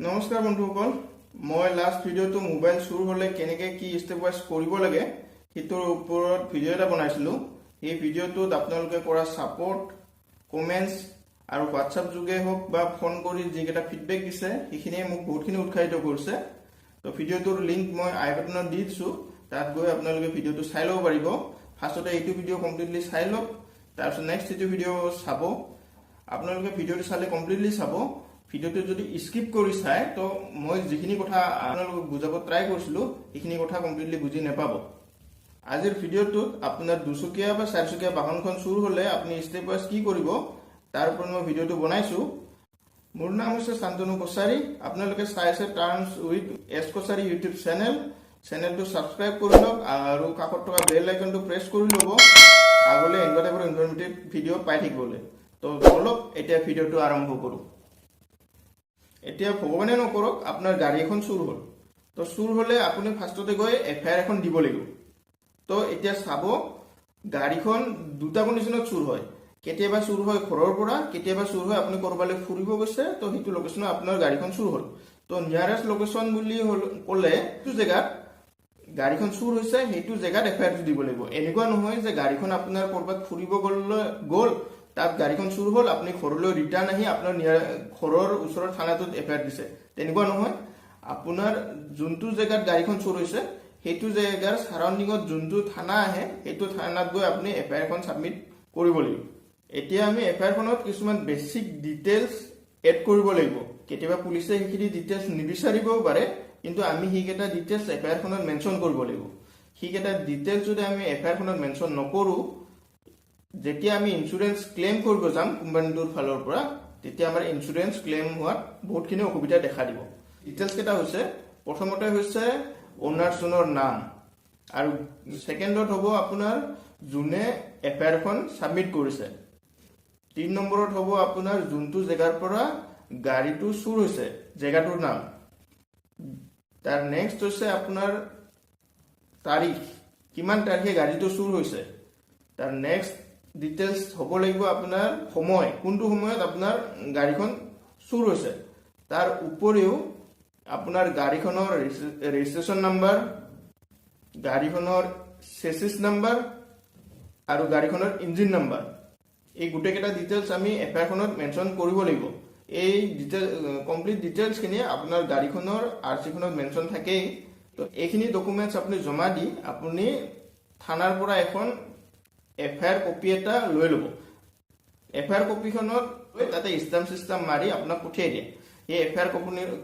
নমস্কাৰ বন্ধুসকল, মই লাষ্ট ভিডিঅ'টো মোবাইল চুৰ হ'লে কেনেকৈ কি ষ্টেপ ৱাইজ কৰিব লাগে, সেইটোৰ ওপৰত ভিডিঅ' এটা বনাইছিলোঁ। সেই ভিডিঅ'টোত আপোনালোকে কৰা ছাপৰ্ট, কমেণ্টছ আৰু হোৱাটছআপ যোগে হওক বা ফোন কৰি যিকেইটা ফিডবেক দিছে, সেইখিনিয়ে মোক বহুতখিনি উৎসাহিত কৰিছে। তো ভিডিঅ'টোৰ লিংক মই আই বাটনত দি দিছোঁ, তাত গৈ আপোনালোকে ভিডিঅ'টো চাই ল'ব পাৰিব। ফাৰ্ষ্টতে এইটো ভিডিঅ' কমপ্লিটলি চাই লওক, তাৰপিছত নেক্সট এইটো ভিডিঅ' চাব। আপোনালোকে ভিডিঅ'টো চালে কমপ্লিটলি চাব। ভিডিঅ'টো যদি স্কিপ কৰি চাই, তো মই যিখিনি কথা আপোনালোকক বুজাব ট্ৰাই কৰিছিলোঁ, সেইখিনি কথা কমপ্লিটলি বুজি নাপাব। আজিৰ ভিডিঅ'টোত আপোনাৰ দুচকীয়া বা চাৰিচকীয়া বাহনখন চুৰ হ'লে আপুনি ষ্টেপ ৱাইজ কি কৰিব, তাৰ ওপৰত মই ভিডিঅ'টো বনাইছোঁ। মোৰ নাম হৈছে শান্তনু কছাৰী। আপোনালোকে চাই আছে terms with S Kachari YouTube channel. চেনেলটো ছাবস্ক্ৰাইব কৰি লওক আৰু কাষত থকা বেল আইকনটো প্ৰেছ কৰি ল'ব, আগলৈ এনেকুৱা টাইপৰ ইনফৰমেটিভ ভিডিঅ' পাই থাকিবলৈ। তো ব'লক, এতিয়া ভিডিঅ'টো আৰম্ভ কৰোঁ। এতিয়া ভগৱানে নকৰক, আপোনাৰ গাড়ী এখন চুৰ হ'ল। তো চুৰ হ'লে আপুনি ফাৰ্ষ্টতে গৈ এফআইআৰ এখন দিব লাগিব। তো এতিয়া চাব, গাড়ীখন দুটা কণ্ডিশ্যনত চুৰ হয়। কেতিয়াবা চুৰ হয় ঘৰৰ পৰা, কেতিয়াবা চুৰ হয় আপুনি ক'ৰবালৈ ফুৰিব গৈছে, তো সেইটো লোকেশ্যনত আপোনাৰ গাড়ীখন চুৰ হ'ল। তো নিয়াৰেষ্ট লোকেশ্যন বুলি ক'লে সেইটো জেগাত গাড়ীখন চুৰ হৈছে, সেইটো জেগাত এফআইআৰটো দিব লাগিব। এনেকুৱা নহয় যে গাড়ীখন আপোনাৰ ক'ৰবাত ফুৰিব গ'ল, তাত গাড়ীখন চুৰ হ'ল, আপুনি ঘৰলৈ ৰিটাৰ্ণ আহি আপোনাৰ ঘৰৰ ওচৰৰ থানাটোত এফআইআৰ দিছে, তেনেকুৱা নহয়। আপোনাৰ যোনটো জেগাত গাড়ীখন চুৰ হৈছে, সেইটো জেগাৰ চাৰাউণ্ডিঙত যোনটো থানা আহে, সেইটো থানাত গৈ আপুনি এফআইআৰখন ছাবমিট কৰিব লাগিব। এতিয়া আমি এফআইআৰখনত কিছুমান বেছিক ডিটেইলছ এড কৰিব লাগিব। কেতিয়াবা পুলিচে সেইখিনি ডিটেইলছ নিবিচাৰিবও পাৰে, কিন্তু আমি সেইকেইটা ডিটেইলছ এফআইআৰখনত মেনশ্যন কৰিব লাগিব। সেইকেইটা ডিটেইলছ যদি আমি এফআইআৰখনত মেনশ্যন নকৰোঁ, যেতিয়া আমি ইঞ্চুৰেঞ্চ ক্লেইম কৰিব যাম কোম্পানীটোৰ ফালৰ পৰা, তেতিয়া আমাৰ ইঞ্চুৰেঞ্চ ক্লেইম হোৱাত বহুতখিনি অসুবিধা দেখা দিব। ডিটেইলছ কেইটা হৈছে, প্ৰথমতে হৈছে অ'নাৰজনৰ নাম আৰু ছেকেণ্ডত হ'ব আপোনাৰ যোনে এফআইআৰখন ছাবমিট কৰিছে, 3 নম্বৰত হ'ব আপোনাৰ যোনটো জেগাৰ পৰা গাড়ীটো চুৰ হৈছে, জেগাটোৰ নাম, তাৰ নেক্সট হৈছে আপোনাৰ তাৰিখ, কিমান তাৰিখে গাড়ীটো চুৰ হৈছে, তাৰ নেক্সট ডিটেইলছ হ'ব লাগিব আপোনাৰ সময়, কোনটো সময়ত আপোনাৰ গাড়ীখন চুৰ হৈছে। তাৰ উপৰিও আপোনাৰ গাড়ীখনৰ ৰেজিষ্ট্ৰেশ্যন নাম্বাৰ, গাড়ীখনৰ চেচিছ নাম্বাৰ আৰু গাড়ীখনৰ ইঞ্জিন নাম্বাৰ, এই গোটেইকেইটা ডিটেইলছ আমি এফআইআৰখনত মেনশ্যন কৰিব লাগিব। এই ডিটেইল, কমপ্লিট ডিটেইলছখিনি আপোনাৰ গাড়ীখনৰ আৰচিখনত মেনশ্যন থাকেই। তো এইখিনি ডকুমেণ্টছ আপুনি জমা দি আপুনি থানাৰ পৰা এখন এফআইআৰ কপি এটা লৈ ল'ব। এফআইআৰ কপিখনত তাতে ষ্টাম্প চিষ্টাম মাৰি আপোনাক পঠিয়াই দিয়ে। সেই এফআইআৰ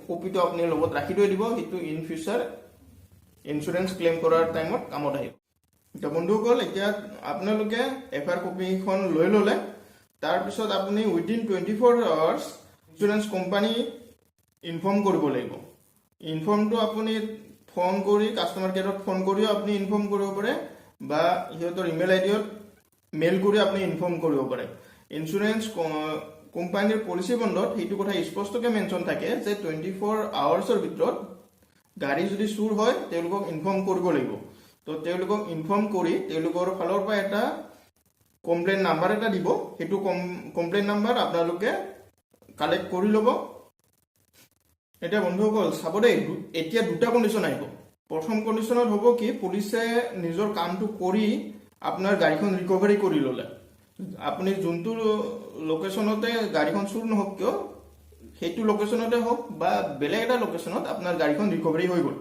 কপিটো আপুনি লগত ৰাখি থৈ দিব। সেইটো ইন ফিউচাৰ ইঞ্চুৰেঞ্চ ক্লেইম কৰাৰ টাইমত কামত আহিব। এতিয়া বন্ধুসকল, এতিয়া আপোনালোকে এফআইআৰ কপিখন লৈ ল'লে, তাৰপিছত আপুনি within 24 hours insurance company inform কৰিব লাগিব। ইনফৰ্মটো আপুনি ফোন কৰি, কাষ্টমাৰ কেয়াৰত ফোন কৰিও আপুনি ইনফৰ্ম কৰিব পাৰে বা সিহঁতৰ ইমেইল আই ডিত মেইল কৰি আপুনি ইনফৰ্ম কৰিব পাৰে। ইঞ্চুৰেঞ্চ কোম্পানীৰ পলিচি বণ্ডত সেইটো কথা স্পষ্টকৈ মেনশ্যন থাকে যে 24 আৱাৰ্ছৰ ভিতৰত গাড়ী যদি চুৰ হয়, তেওঁলোকক ইনফৰ্ম কৰিব লাগিব। তো তেওঁলোকক ইনফৰ্ম কৰি তেওঁলোকৰ ফালৰ পৰা এটা কমপ্লেইন নাম্বাৰ এটা দিব। সেইটো কমপ্লেইন নাম্বাৰ আপোনালোকে কালেক্ট কৰি ল'ব। এতিয়া বন্ধুসকল, চাব দেই, এতিয়া দুটা কণ্ডিশ্যন আহিব। প্ৰথম কণ্ডিশ্যনত হ'ব কি, পুলিচে নিজৰ কামটো কৰি আপোনাৰ গাড়ীখন ৰিকভাৰী কৰি ল'লে। আপুনি যোনটো লোকেশ্যনতে গাড়ীখন চুৰ নহওক কিয়, সেইটো লোকেশ্যনতে হওক বা বেলেগ এটা লোকেশ্যনত আপোনাৰ গাড়ীখন ৰিকভাৰী হৈ গ'ল।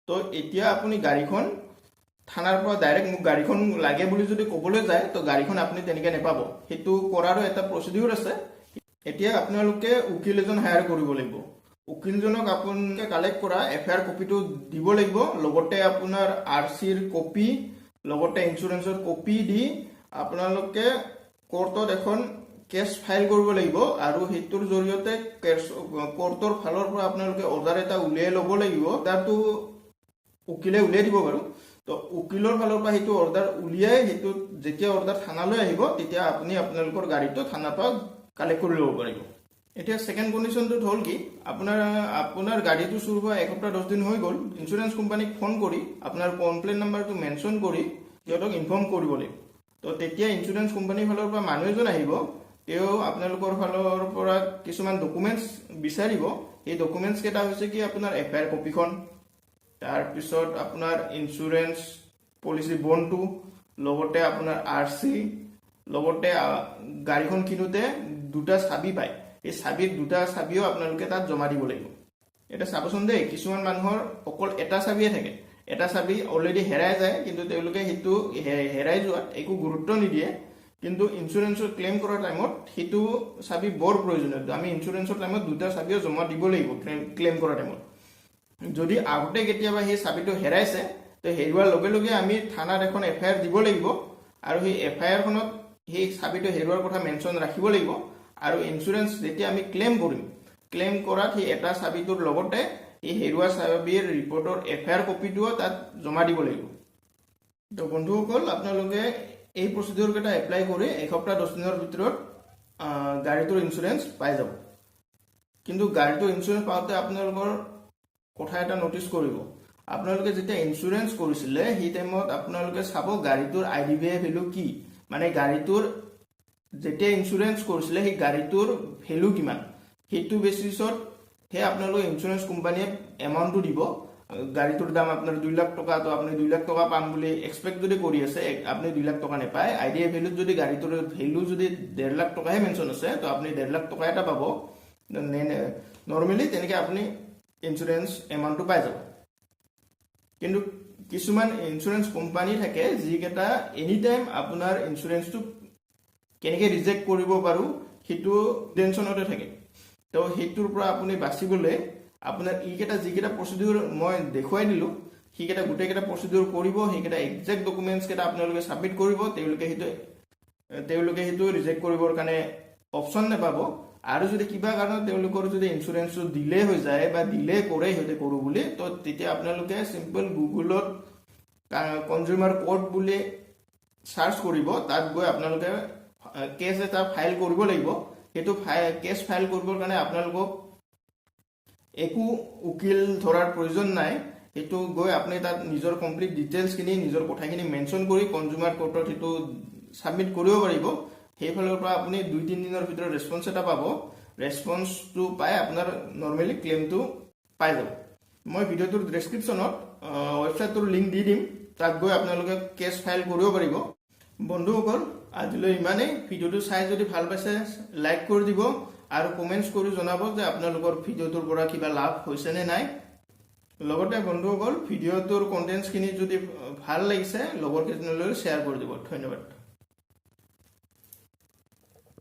তো এতিয়া আপুনি গাড়ীখন থানাৰ পৰা ডাইৰেক্ট মোক গাড়ীখন লাগে বুলি যদি ক'বলৈ যায়, তো গাড়ীখন আপুনি তেনেকে নেপাব। সেইটো কৰাৰো এটা প্ৰচিডিউৰ আছে। এতিয়া আপোনালোকে উকিল এজন হায়াৰ কৰিব লাগিব। উকিলজনক আপোনালোকে কালেক্ট কৰা এফআইআৰ কপিটো দিব লাগিব, লগতে আপোনাৰ আৰচিৰ কপি, লগতে ইঞ্চুৰেঞ্চৰ কপি দি আপোনালোকে কোৰ্টত এখন কেছ ফাইল কৰিব লাগিব আৰু সেইটোৰ জৰিয়তে কোৰ্টৰ ফালৰ পৰা আপোনালোকে অৰ্ডাৰ এটা উলিয়াই ল'ব লাগিব। অৰ্ডাৰটো উকিলে উলিয়াই দিব বাৰু। তো উকিলৰ ফালৰ পৰা সেইটো অৰ্ডাৰ উলিয়াই, সেইটো যেতিয়া অৰ্ডাৰ থানালৈ আহিব, তেতিয়া আপুনি আপোনালোকৰ গাড়ীটো থানাৰ পৰা কালেক্ট কৰি ল'ব পাৰিব। এতিয়া ছেকেণ্ড কণ্ডিশ্যনটোত হ'ল কি, আপোনাৰ আপোনাৰ গাড়ীটো চুৰ হোৱা এসপ্তাহ 10 দিন হৈ গ'ল। ইঞ্চুৰেঞ্চ কোম্পানীক ফোন কৰি আপোনাৰ কমপ্লেইন নাম্বাৰটো মেনশ্যন কৰি সিহঁতক ইনফৰ্ম কৰিব লাগিব। তো তেতিয়া ইঞ্চুৰেঞ্চ কোম্পানীৰ ফালৰ পৰা মানুহ এজন আহিব। তেওঁ আপোনালোকৰ ফালৰ পৰা কিছুমান ডকুমেণ্টছ বিচাৰিব। সেই ডকুমেণ্টছ কেইটা হৈছে কি, আপোনাৰ এফআইআৰ কপিখন, তাৰপিছত আপোনাৰ ইঞ্চুৰেঞ্চ পলিচি বণ্ডটো, লগতে আপোনাৰ আৰচি, লগতে গাড়ীখন কিনোতে দুটা চাবি পায়, এই চাবিৰ দুটা চাবিও আপোনালোকে তাত জমা দিব লাগিব। এতিয়া চাবচোন দেই, কিছুমান মানুহৰ অকল এটা চাবিয়ে থাকে। এটা চাবি অলৰেডি হেৰাই যায়, কিন্তু তেওঁলোকে সেইটো হেৰাই যোৱাত একো গুৰুত্ব নিদিয়ে। কিন্তু ইঞ্চুৰেঞ্চৰ ক্লেইম কৰাৰ টাইমত সেইটো চাবি বৰ প্ৰয়োজনীয়। আমি ইঞ্চুৰেঞ্চৰ টাইমত দুটা চাবিও জমা দিব লাগিব ক্লেইম কৰাৰ টাইমত। যদি আগতে কেতিয়াবা সেই চাবিটো হেৰাইছে, তো হেৰুৱাৰ লগে লগে আমি থানাত এখন এফআইআৰ দিব লাগিব আৰু সেই এফআইআৰখনত সেই চাবিটো হেৰুৱাৰ কথা মেনশ্যন ৰাখিব লাগিব। আৰু ইঞ্চুৰেঞ্চ যেতিয়া আমি ক্লেইম কৰিম, ক্লেইম কৰাত সেই এটা চাবিটোৰ লগতে এই হেৰুৱা চাবিৰ ৰিপৰ্টৰ এফআইআৰ কপিটোও তাত জমা দিব লাগিব। তো বন্ধুসকল, আপোনালোকে এই প্ৰচিডিউৰ কেইটা এপ্লাই কৰি এসপ্তাহ 10 দিনৰ ভিতৰত গাড়ীটোৰ ইঞ্চুৰেঞ্চ পাই যাব। কিন্তু গাড়ীটোৰ ইঞ্চুৰেঞ্চ পাওঁতে আপোনালোকৰ কথা এটা নটিচ কৰিব। আপোনালোকে যেতিয়া ইঞ্চুৰেঞ্চ কৰিছিলে, সেই টাইমত আপোনালোকে চাব গাড়ীটোৰ আইডিবিআই ভেলু কি, মানে গাড়ীটোৰ যেতিয়া ইঞ্চুৰেঞ্চ কৰিছিলে সেই গাড়ীটোৰ ভেলু কিমান, সেইটো বেচিছত সেই আপোনালোকে ইঞ্চুৰেঞ্চ কোম্পানীয়ে এমাউণ্টটো দিব। গাড়ীটোৰ দাম আপোনাৰ 2 লাখ টকা, তো আপুনি 2 লাখ টকা পাম বুলি এক্সপেক্ট যদি কৰি আছে, আপুনি 2 লাখ টকা নাপায়। আইডিআই ভেলুত যদি গাড়ীটোৰ ভেলু যদি 1.5 লাখ টকাহে মেনশ্যন আছে, তো আপুনি 1.5 লাখ টকা এটা পাব। নৰ্মেলি তেনেকে আপুনি ইঞ্চুৰেঞ্চ এমাউণ্টটো পাই যাব। কিন্তু কিছুমান ইঞ্চুৰেঞ্চ কোম্পানী থাকে, যিকেইটা এনি টাইম আপোনাৰ ইঞ্চুৰেঞ্চটো কেনেকৈ ৰিজেক্ট কৰিব পাৰোঁ সেইটো টেনশ্যনতে থাকে। তো সেইটোৰ পৰা আপুনি বাচিবলৈ আপোনাৰ এইকেইটা যিকেইটা প্ৰচিডিউৰ মই দেখুৱাই দিলোঁ, সেইকেইটা গোটেইকেইটা প্ৰচিডিউৰ কৰিব, সেইকেইটা একজেক্ট ডকুমেণ্টছ কেইটা আপোনালোকে ছাবমিট কৰিব। তেওঁলোকে সেইটো ৰিজেক্ট কৰিবৰ কাৰণে অপশ্যন নাপাব। আৰু যদি কিবা কাৰণত তেওঁলোকৰ যদি ইঞ্চুৰেঞ্চটো ডিলে হৈ যায় বা ডিলে কৰে সিহঁতে কৰোঁ বুলি, তো তেতিয়া আপোনালোকে চিম্পল গুগলত কনজিউমাৰ কোৰ্ট বুলি চাৰ্চ কৰিব। তাত গৈ আপোনালোকে কেছ এটা ফাইল কৰিব লাগিব। সেইটো কেছ ফাইল কৰিবৰ কাৰণে আপোনালোকক একো উকিল ধৰাৰ প্ৰয়োজন নাই। সেইটো গৈ আপুনি তাত নিজৰ কমপ্লিট ডিটেইলছখিনি, নিজৰ কথাখিনি মেনশ্যন কৰি কনজিউমাৰ কোৰ্টত সেইটো ছাবমিট কৰিব পাৰিব। সেইফালৰ পৰা আপুনি 2-3 দিনৰ ভিতৰত ৰেচপন্স এটা পাব। ৰেচপন্সটো পাই আপোনাৰ নৰ্মেলি ক্লেইমটো পাই যাব। মই ভিডিঅ'টোৰ ডেছক্ৰিপশ্যনত ৱেবছাইটটোৰ লিংক দি দিম, তাত গৈ আপোনালোকে কেছ ফাইল কৰিব পাৰিব। বন্ধুসকল, আজিলৈ ইমানেই। ভিডিঅ'টো চাই যদি ভাল পাইছে, লাইক কৰি দিব আৰু কমেণ্টছ কৰি জনাব যে আপোনালোকৰ ভিডিঅ'টোৰ পৰা কিবা লাভ হৈছে নে নাই। লগতে বন্ধুসকল, ভিডিঅ'টোৰ কণ্টেণ্টছখিনি যদি ভাল লাগিছে, লগৰ কেইজনলৈ শ্বেয়াৰ কৰি দিব। ধন্যবাদ।